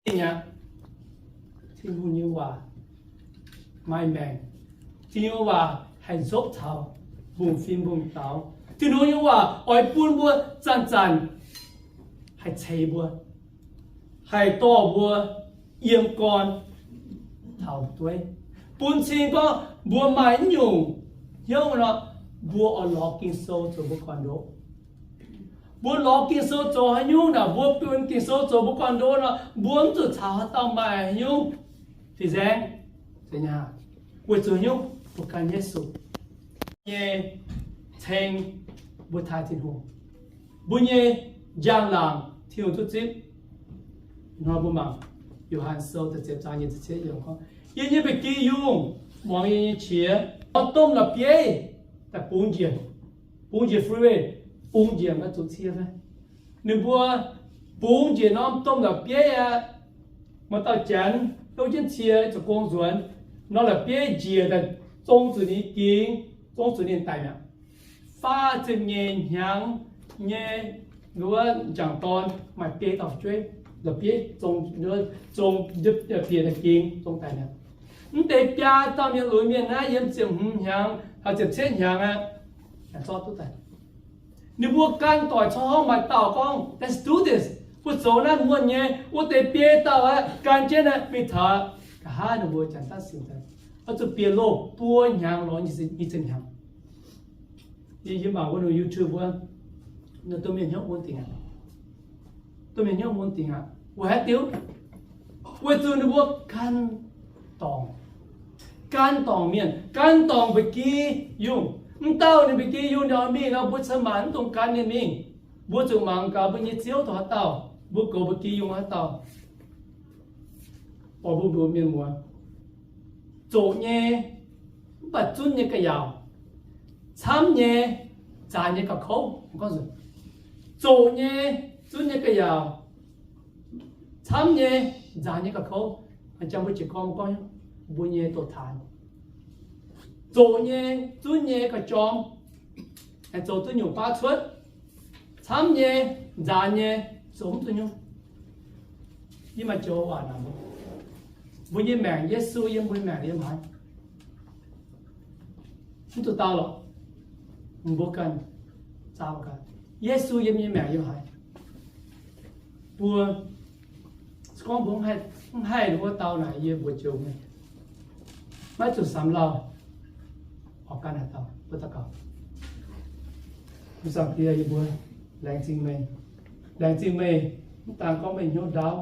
Ih aqv, Tin-Hungh nyei waac maaih maengc. Tin-Hungh nyei waac haih nzopv taux mbungv-fim mbungv-daux. Tin-Hungh nyei waac oix bun mbuo zanc-zanc haih ceix mbuo, haih dorh mbuo yiem gorn taux dueiv, bun cing gorngv mbuo maaih naaiv nyungc hnyouv nor, mbuo oix lorz Ging-Sou zoux mbuo gorn-ndoqv. Mbuo lorz Ging-Sou zoux haaix nyungc naaic, mbuo bun Ging-Sou zoux mbuo gorn-ndoqv nor, mbuo mv zuqc caux haaix dauh maaih haaix nyungc fin-saeng. Weic zuqc haaix nyungc? Mbuo gan Yesu nyei ceng, mbuo taaih Tin-Hungh, mbuo nyei njang-laangc Tin-Hungh duqv zipv. Hnoi mbuo mangc Yo^han Sou da'ziepc zaang nyei ziepc cietv yiemc gorngv, Yie nyei mba'gi yungh muangx yie nyei qiex, mv domh la'bieiv daaih bungx njiec, bungx njiec freeway, bungx njiec maiv zuqc cie fai? Ninh mbuo bungx njiec norm domh la'bieiv aqv. Maaih dauh janx houv jienv cie zuqc gong nzuonx, norm la'bieiv njiec daaih zong zuqc ninh gingx, zong zuqc ninh daic mi'aqv. Faah ziepc nyeic hnyangx nyei wuov m'jangc dorn maaih biei dauh fu'jueiv, la'bieiv zong, zong bieqc daaih gingx, zong daic mi'aqv. Mv deix biaa dauh mienh lunx mienh naaiv yiem ziepc hmz hnyangx caux ziepc cietv hnyangx aqv, zorqv duqv daaih. Ninh mbuo gan doic corc maaih dauh gorngv, Let's do this. Mbuo zoux naaiv muonh nyei. Wuov deix biei dauh aqv, gan jienv aqv, mingh taux. Nqa'haav ninh mbuo janx daav sic daaih, oix zuqc bieqc loh buo hnyangx lorz nyic ziepc hnyangx. Yie mangc wuov norm YouTube wuov, duqv mienh hnyouv mun dingc aqv. Duqv mienh hnyouv mun dingc aqv. Weic haaix diuc? Weic zuqc ninh mbuo gan dorngc, gan dorngc mienh, gan dorngc mba'gi yungh. Mv dauh ninh mba'gi yungh ninh oix mingh nor, mbuo cin-maanc mv dungx gan ninh mingh. Mbuo zuqc mangc gaax mbuo nyei Ziouv dongh haaix dauh, mbuo goux mba'gi yungh haaix dauh. Oix mbuo mbuox mienh muoz, zoqc nyei mv baac zunv nyei ga'yaauc, camv nyei nzaanx nyei ga'kouv. Zoqc nyei, zunv nyei ga'yaauc, camv nyei nzaanx nyei ga'kouv. Jangx mbuo jiez gorn gorngv mbuo nyei doqc taanx. Zoqc nyei, zunv nyei ga'jorm, zoux duqv nyungc baav cuotv, camv nyei, nzaanx nyei, zoux mv duqv nyungc. Yie maaih joux waac naaic mbuo, mbuo nyei maengc, Yesu yiem mbuo nyei maengc yiem haaix? Mv zuqc dau lorqc. Mbuo ganh zaah gaax, Yesu yiem nyei maengc yiem haaix? Mbuo gorngv mbuo mv haih wuov dau naaic, yie mbuox joux mienh, maiv zuqc samx lauh, oix gan haaix dauh. Mbuo daux gaux. Ih zanc diex yie mbuo laengz zingh meih, laengz zingh meih, mv daan gorngv meih hnyouv ndaauv,